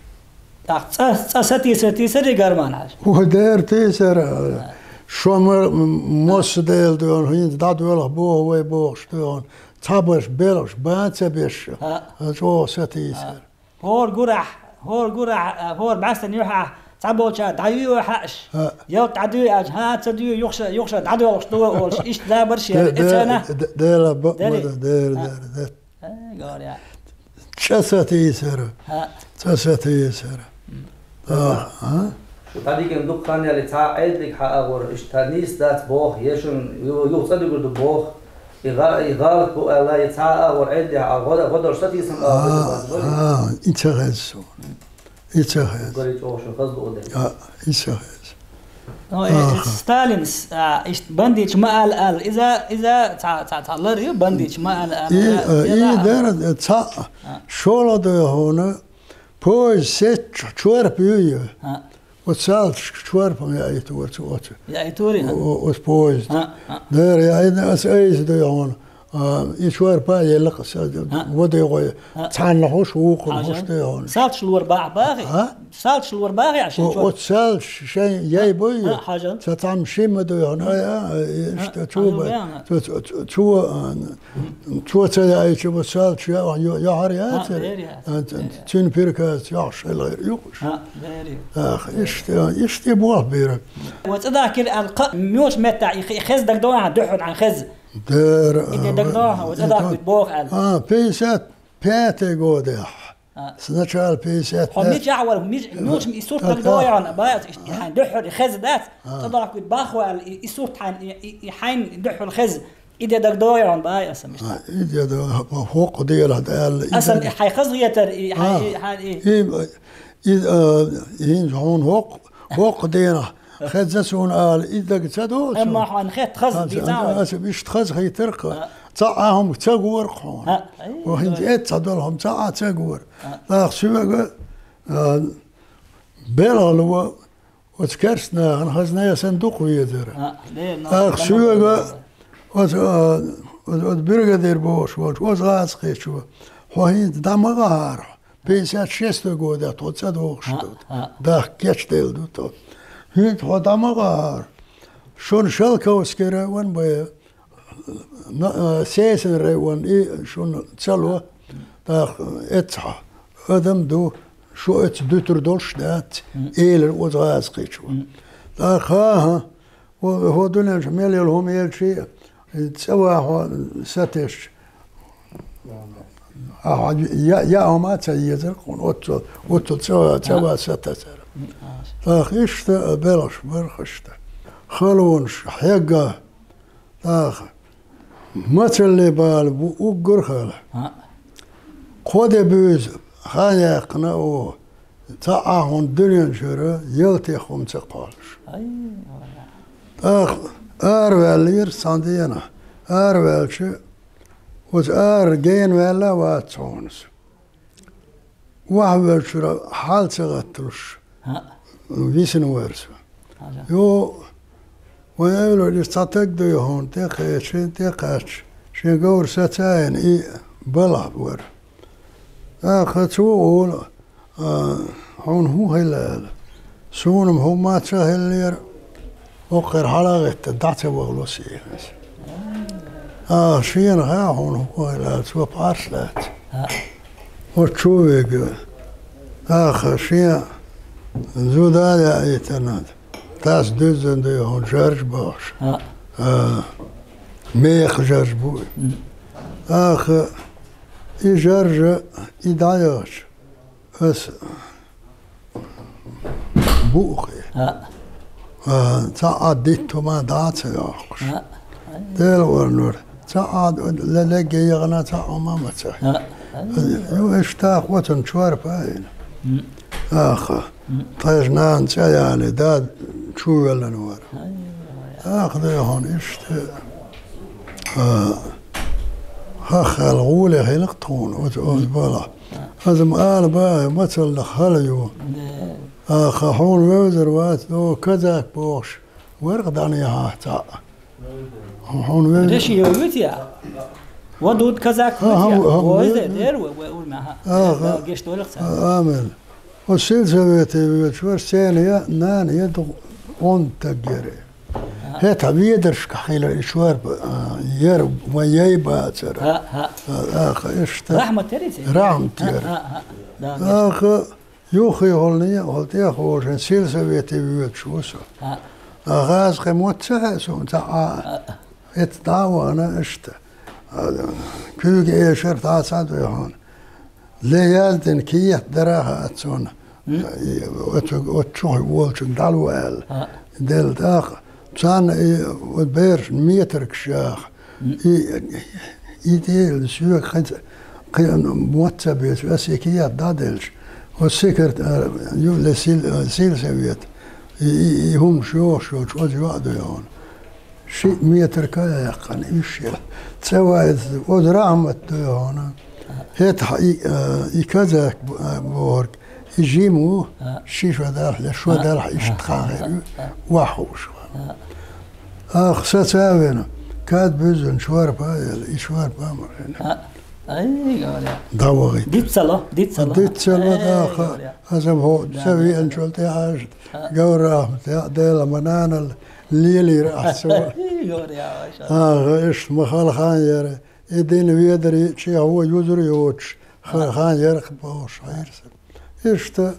ТӀаккха цӀа, цӀа сатийсар тийсарий, Гарман-Хьаьжа? Вай дера тийсар, а, шо ма-, м-, мосса дела доьхна, хӀинца дӀадоьлху боху вай бохуш доьхна. Цхьаберш белхаш бан а ца беш, а, чӀогӀа сатийсар. ХӀора гурахь, хӀора гурахь, а, хӀора бӀаьстан юьхьехь цхьаболчара дӀайоьй хьаьаш. А. Ялта дӀадуьй аьлча, хӀан, ца дуьй, юха ша, юха ша дӀадоьлхуш ду вай олуш, иштта забарш яра. Де-, де-, эццена? Де-, Дела бакъ ма ду, дера, дера, де. Э, гори а. ЦӀа сатийсар. ХӀа. ЦӀа сатийсар. М. А, а? Шу дӀадигина дукха хан яле, цхьа а Ӏедалга хьан агӀор, иштта нийса дац боху, я шуна ю-, юха цӀа дуьгур ду боху, и гӀа-, и гӀалат бу аьлла, я цхьа а агӀор Ӏедалехь а гӀо-, гӀо долуш сатийсам а, а, бу, а, и ца хеза суна. И ца хеза. Уггаре чӀогӀа шуна хаза луъу дерг. А, и ца хеза. Ну, э, аха. Сталинс, а, иштта бандиташ ма ала аьлла. Иза, иза цхьа, цхьа, цхьа лар ю, бандиташ ма ала аьлла. И, я, э, я и да. Дара, э, цхьа, а, шолгӀа ду хьуна, поезд сецча чорпа ю ю. А. Оцу салташка чорпа яийтора цу оцу. Яийтора, а? О, о, оцу поезд. А, а. Дара яийна аса айса ду хьуна. А, и чорпа а елла-кх аса, а, вадегӀой, а, цхьанна хӀуш, вукхунна хӀуш ду хьуна. Салташ лора бахьа бахи? А? Салташ лора бахи аша? О, чорпа. Оцу салташ шайн яй буй? А, хьажа. Ца цхьамма шимма ду хьуна. Ай, а, а, иштта, а, цо, а, ба-, а, цо, цо, цо, цо, а, цо ца яйча, бу салташ я-, я-, яхьар яцара. А, бер яц. А, ц-, цуьнан приказ яхьаш хилла юкъуш. А, бер ю. Ах, иштта, иштта болх бира. Ва цӀа дахкира аьлла, кхаъ, муьлш меттахь и хе-, хеза дагадогӀий хьан, дуьххьал хьан хеза? Дера, и де а, дагадогӀий хьан, ва цӀа дахкира боху аьлла. А, пятьдесят пятый годехь. А. С начала пятьдесят пятого. Хьо мичахь вара, мич-, муьлш и сурт дагадогӀий хьан, бай, и хьайн дуьххьал хеза дац, а, цӀа дахкира бахо аьлла, и, и сурт хьайн, и, и, и хьайн дуьххьал хеза, и де дагадогӀий хьан, бай, аса мичахь. А, и де да, хӀокху делахь да аьлла, и аса де. Хьайн хаза гӀетар, и хьайн, а, и хьайн, и. И, и, а, хӀинца хьуна хӀокху, хӀокху денахь хеза суна ала, и дага ца догӀу суна. Амма хьайн хетта хаза дийца вай. Аса иштта хаза хийтар-кх. А. Цхьа а хӀума ца гора-кх хьуна. А, ай, ва хӀинца ой. Эццахь долу хӀума цхьа а ца гора. А. ТӀаккха соьга, а, белхало оцу керста нахана хаза несан дукха везара. А, де, но, ТӀаккха соьга оцу, а, оцу, оцу бригадир бохуш волчу, оцу гӀазкхичо: «Хьо хӀинца дӀа ма гӀахьара. Пятьдесят шестой годехь тхо цӀа догӀуш ду. А, а. Дахка кечделла ду тхо. ХӀинца хьо дӀа ма гӀахьара. Шуна Шелковский район бен, на-, а, Сесин район и шуна ца ло, тӀаккха эццахь адам ду, шу эццахь дуьтур долуш дац», — элира оцу гӀазкхичо. ТӀаккха: «ХӀан-хӀа, хӀо, хӀо дуьнен чу мел йолу хӀума елчий, цӀа ван хьо сатесча, ахьа я, я хӀума а ца езар хьуна, оццул, оццул цӀа, цӀа ван сатесара». ТӀаккха иштта белхаш бара-кх иштта. Халонаш хьегна. ТӀаккха Мацалле бала бу уггар хала. А. Кхо де буьйса хан яьккхина оха, цхьа а хӀума дуьнен чуьра ялтех хӀума ца кхоллаш. Ай, валлахӀи. ТӀаккха араваьллера цхьан дийнахь. Араваьлча, оцу ара гена ваьлла а вац хьуна со. Охьавоьллачуьра хьал ца гӀатталуш, ХӀаъ. Висина вара со. Хьажа. Йо, вайн эвлара, иза цхьа таг дуй хьуна, тӀекхеча, тӀекхаьчча, шен говр саца а йина, и балхахь вара. ТӀаккха цо олу, а, хьуна хӀун хилла аьлла. Суна-м хӀумма а ца хиллера, хӀокхуьра хьала а гӀетта, дӀа ца вахало сийна иза. А, шена хаьа хьуна хӀун хилла аьлла, цо пхьарс лаьцна. ХӀаъ. Оцу чу вега. ТӀаккха шен зуда а яийтина, тас дуьззина дуй хьуна жарж бохуш. ХӀаъ. А, меха жарж бу. М. ТӀаккха и жаржа, и дӀаяхча, аса буухе. ХӀаъ. А, цхьа а дитт хӀума дӀа а ца йоккхуш. ХӀаъ. Дела варнур. Цхьа а ле-, легге яхана цхьа а хӀума ма ца. ХӀаъ. Ю, иштта хӀоцун чорпа а йина. М. ТӀаккха. М. Тхайша нана цӀе яьлла, да чу веллина вара. Ай, ай, ай. ТӀаккха дуй хьуна иштта, а, хаххал гӀоле хилла тхуна, оцу, оцу балхахь. Аса-м ала баьхьа, мацалла хала ю. Де. ТӀаккха хьуна вевзар вац, до казак бохуш, вара-кх дӀанехьа цхьаъ. Хьуна вевзар. Реши йовлуьйту я? Ва дуд казак вуьйту я? Ва иза дер вай, вай урмаха. ТӀаккха. Геш долах цхьа. Амин. Оцу сельсовете воьдуш вара, сцена я, нана я, ду онда таг яра. ХӀетахь ведаршка хилла и чорпа, а, яра вайн яй бацара. ХӀаъ, хӀаъ. А, аха, иштта. Рахьмат яра иза? Рахьмат яра. ХӀаъ, хӀаъ, хӀаъ. Да, да. Аха, юххе хьолне, хьол тӀех волчун сельсовете воьдуш ву со. ХӀаъ. А гӀазкхи мотт ца хаьа суна, цхьа а. ХӀаъ. ХӀетта дӀа а вахана иштта. А, куьйга эшар тӀе а ца дуьйхьана. Ле яздина кехат дара а хаьа цунна. М. И, оцу, оцу чухь волчун дӀало аьлла. А. Делла тӀаккха. Царна и, оцу берашна метргаш яха. М. И, и дела соьга кхин ца, кхин мотт ца беш, аса и кехат дӀаделча. Оцу секретарь, ю, ле сил-, сельсовет. И, и, и хӀумаш йохуш йолчу оцу йоӀ дуй хьуна. Шиъ метр ка яьккхина, уьш яра. ЦӀе вайца, оцу Рахьмат дуй хьуна. ХӀетахь и, а, и казак б-, а, бохург, и жима ву, ши шо далахь, я шо далахь, иштта кхаьхьира, охьахууш вара. Ах, саца а вина, кад буьззина чорпа а елла, и чорпа а ма хина. Ай, говоря. ДӀавахийта. Диц ца ло, диц ца ло. Диц ца ло, ай, даха, говоря. Аса боху, ца веанчул тӀехьажа. Гаврахьма, я Дела, ма нанал лелийра ахь цо. Йора, я, ваша. Аха, иштта ма хала хан яра. И дина ведар йиъча, хьо юзур йоцуш, ха-, хан яра бохуш хьайра сан. Иштта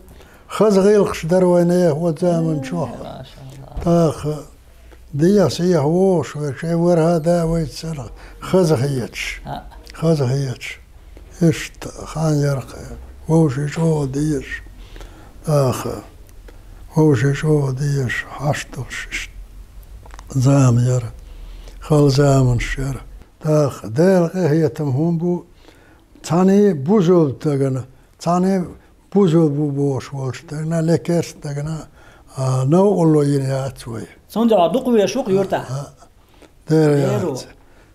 хаза гӀиллакхаш дара вайна, э, хӀо заман чохь. Машалла. ТӀаккха дехьа-сехьа вогӀуш верг, шайн вархӀа да вайца царах, хаза хеташ. А. Хаза хеташ. Иштта хан яра-кх, вовшийн чӀогӀа дезаш. Аха, вовшийн чӀогӀа дезаш, хьашт долуш иштта. Зама яра, хала заманаш яра. Аха, Делан къинхетам хӀун бу, цхьаьний бусалба стагана, цхьаьний бусалба ву бохуш волчу стагана, ле керста стагана, а, новкъарло йина яц вай. Цундела дукха веш ву-кх юьртахь. А, а. Дера яц.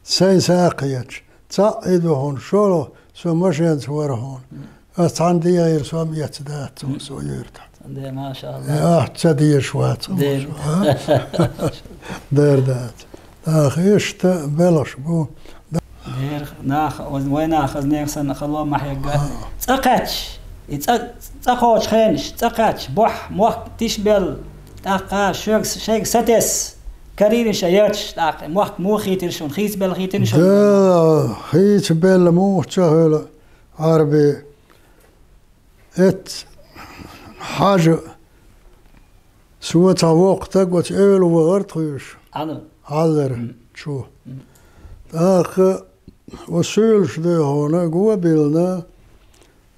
Сайн сагӀа кхеташ. Цхьаъ и ду хьуна, шолгӀа, со машенца вара хьуна. Ас цхьаьна дегӀийра, со ма эцна дац хьуна, со юьртахь. Де, машалла. Э, ахь ца дезаш вац хьуна. Де. Со, а? Дера дац. Аха, иштта белхаш бу. Дера, нах, вай нах, хаза нехан санна хало ма хьегга. А. Цкъа кхаьчча, и цкъа, цкъа кхочу хенаш, цкъа кхаьчча, бохь, мохк тиша белла, тӀаккха шоьга, шайга сатесса, карийра ша ярташ, тӀаккха мохк муха хийтира шуна, хийцабелла хийтина шуна? Да, хийцабелла муха ца хуьлу, Ӏарби. Эцца хьажа, со цхьа воккха стаг оцу эвла вахара тхуьйсу. Ӏалар. Ӏалар чу. ТӀаккха оцу суьйлаш дуй хьуна го а биллина,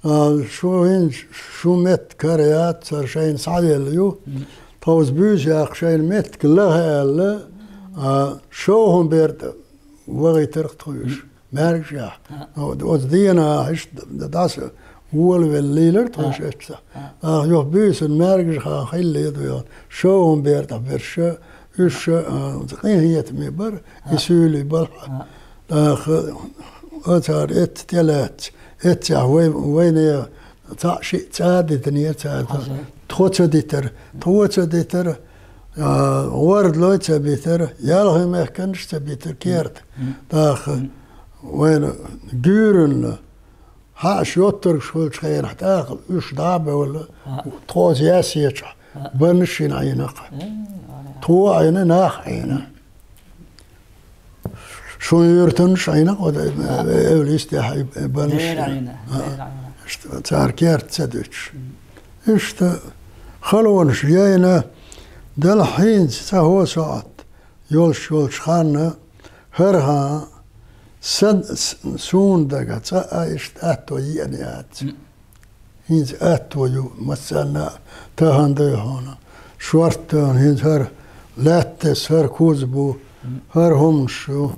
а, шу хӀинца, шун меттиг кара яц, цара шайна схьаелла ю. Тховса буьйса яккха шайна меттиг лаха аьлла, а, шовхӀун бертӀа вахийтарх тхо уьш. МаьркӀажехь. А. Оцу дийнахь иштта дӀаса волавелла лийлар тхо уьш эццахь. А. Юха буьйсанна маьркӀажехь хилла ду йолу. Шо хӀума бер тӀехь берш, уьш, а, къинхетаме бара, и суьйлий балхьа. ТӀаккха оцара эцца тӀелаьцна, эццехь вай, вайна цхьаъ шиъ цӀа а дитинера цара. Тхо ца дитара, тхо ца дитара, а, гӀордалой ца битара, ялхой мехканаш ца битара керта. ТӀаккха вайна гуьйранна хьаъаш йоттаргаш хуьлучу хенахь, тӀаккха уьш дӀа а бевлла, тхо оцу яьссечахь, баннаш шина Ӏийна-кх. Тхо а Ӏийна, нах а Ӏийна. Шун юьртанаш Ӏийна-кх, эвла йистехь и баннаш. Дера Ӏийна, дера Ӏийна. Иштта цара керта ца дуьтуш. Иштта халонаш яйна, делахь хӀинца цхьа хӀо сохьта йолуш йолчу ханна, хӀара хан сан, с-, суна дагахь цкъа а иштта атто еана яц. ХӀинца атто ю, массарна а тахана дай хьуна. Шорта тахана хӀинца хӀара лаьттас, хӀара куз бу, хӀара хӀуманаш ю.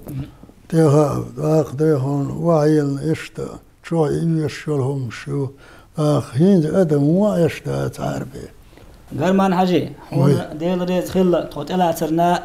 ТӀеха а, дакъа дай хьуна, вахьелна иштта, чохь и вешаш йолу хӀуманаш ю. ТӀаккха хӀинца адам вон а эш дац Ӏарбе. Гарман-Хьажи, хьуна Дела реза хилла тхо тӀелацарна,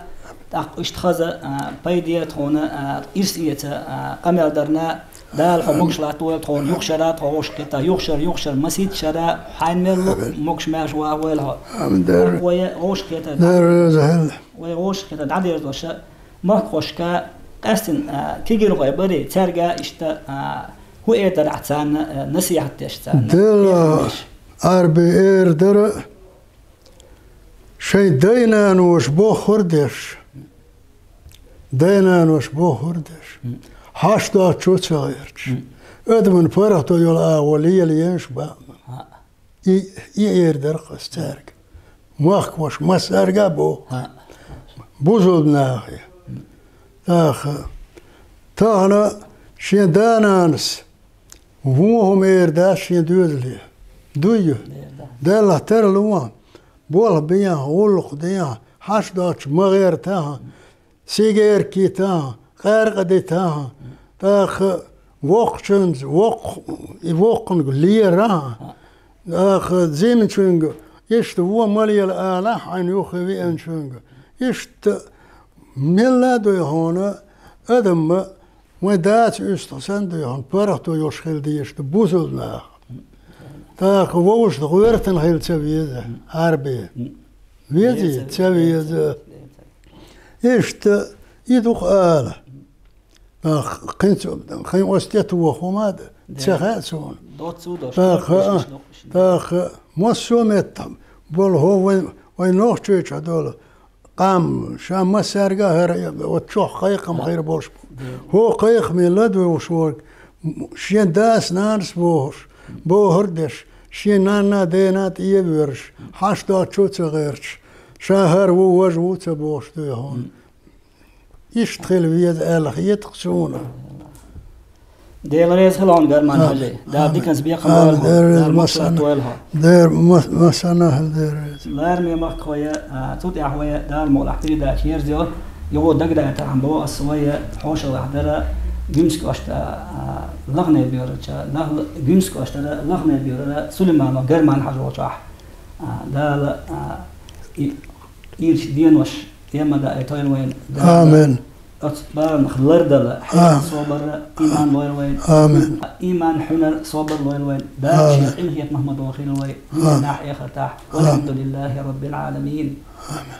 тӀаккха иштта хаза, а, пайде тхуна, а, ирс эца, а, къамел дарна, Дала хьо могуш латтавойла тхуна юха шара, тхо вовшахкхетта, юха шара, юха шара, масийтта шара, хьайна мел лу могуш-маьрша ваха войла хьо. Амин. Вай вовшахкхетар, Дела реза хилла. Вай вовшахкхетар дӀадерзоша, махкахошка, къаьстина, а, кегийрхой барий, цаьрга иштта, а, хӀун эр дара ахь царна, а, насихьат деш царна? Дела, Ӏарбе эр дара, шайн дай-наноша бохург деш, дай-наноша бохург деш, хьашт доцучу ца гӀерташ, адаман паргӀато йолу агӀо лелаенаш баъ. И, и эр дара-кх ас цаьрга. Махкахоша массаьрга а боху. Бусалба нахе. ТӀаккха, тахана шен да-нанас вон хӀума эр дац шен доьзале. Дуй? Деллахь тарло, болх бехьа, гӀуллакх дехьа, хьашт доцуш ма гӀертахьа, сигарка йитахьа, къаьркъа дитахьа, тӀаккха воккхачуьнца, воккх-, и воккханга лерахьа, тӀаккха зимачуьнга, иштта вон ма лела алахь хьайна юххе веанчуьнга. Иштта мелла а дуй хьуна, адамма, вайн дацу уьстагӀ санна дуй хьуна, паргӀато йолуш хила дезаш ду бусалба наха. ТӀаккха вовшашна гӀоьртина хила ца веза, Ӏарбе. Везий? Ца веза. Иштта и ду-кх ала. ТӀаккха кхин цу, кхин оцу тӀе тоха хӀума а ца хаьа суна. ТӀаккха, а, тӀаккха массо а меттахь болу хӀо вайн, вайн Нохчийчохь долу къам, ша массаьрга а хӀара, оцу чохь кхайкхам хир болуш бу. ХӀо кхайкхаме ладугӀуш волу, шен дас-нанас бохуш, бохург деш, шен нанна а, дена а тӀе а воьрзуш, хьашт доцучу а ца гӀерташ, ша хӀара ву, важа ву ца бохуш дуй хьуна. Иштта хила веза аьлла хета-кх суна. Дела реза хила хьуна, Гарман-Хьажи. Дала диканца бекхам бойла хьо. Дала мукъ латтавойла хьо. Дера ма-, массарна а хила Дела реза. Лараме махкахой, а, цу тӀехь вай Дала мукъ лахь передача ерзайо. Юха дагадайтархьама боху ас, вай хьошалгӀахь дара Гуьмсан кӀоштара, а, Лахнеб-Юьртара, Лах-, Гуьмсан кӀоштара Лахнеб-Юьртара Сулайманов Гарман-Хьажа волчохь. А, Дала, а, и ирчу денош тӀе ма даийтойла вайн. Амин. Оцу баланах лардала, хьехар, собар, иман лойла вайн. Амин. Иман, хьунар, собар лойла вайн. Дала шен къинхетамах ма дохийла вай, динехь а, эхартахь. Амин. Валхьамдулиллахи Раббил Ӏаламин. Амин.